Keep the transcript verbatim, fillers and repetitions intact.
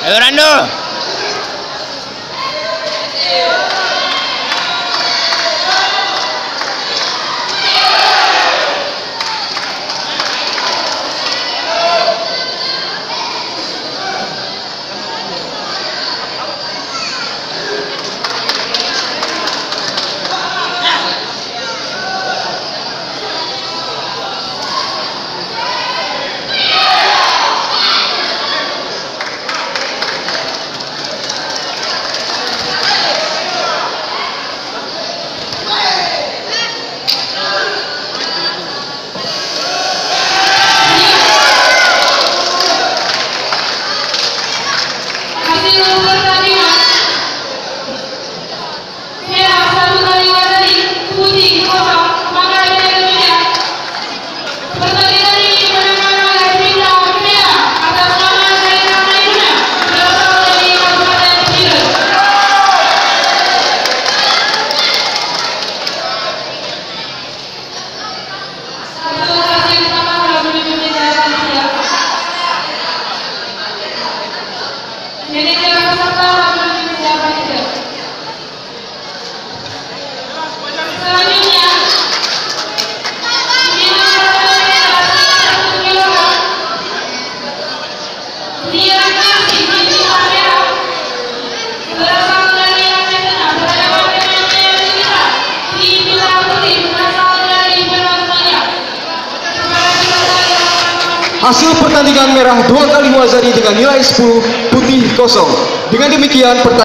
Ayo Rando. Hasil pertandingan, Merah satu kali Wazari, putih kosong, maka dari Indonesia. Pertandingan ini dimenangkan oleh Cinta Merdeka atas nama Zainal Maimuna, berasal dari Kabupaten Cileun. Hasil pertandingan, merah dua kali Wazari dengan nilai sepuluh, putih kosong. Dengan demikian, pertandingan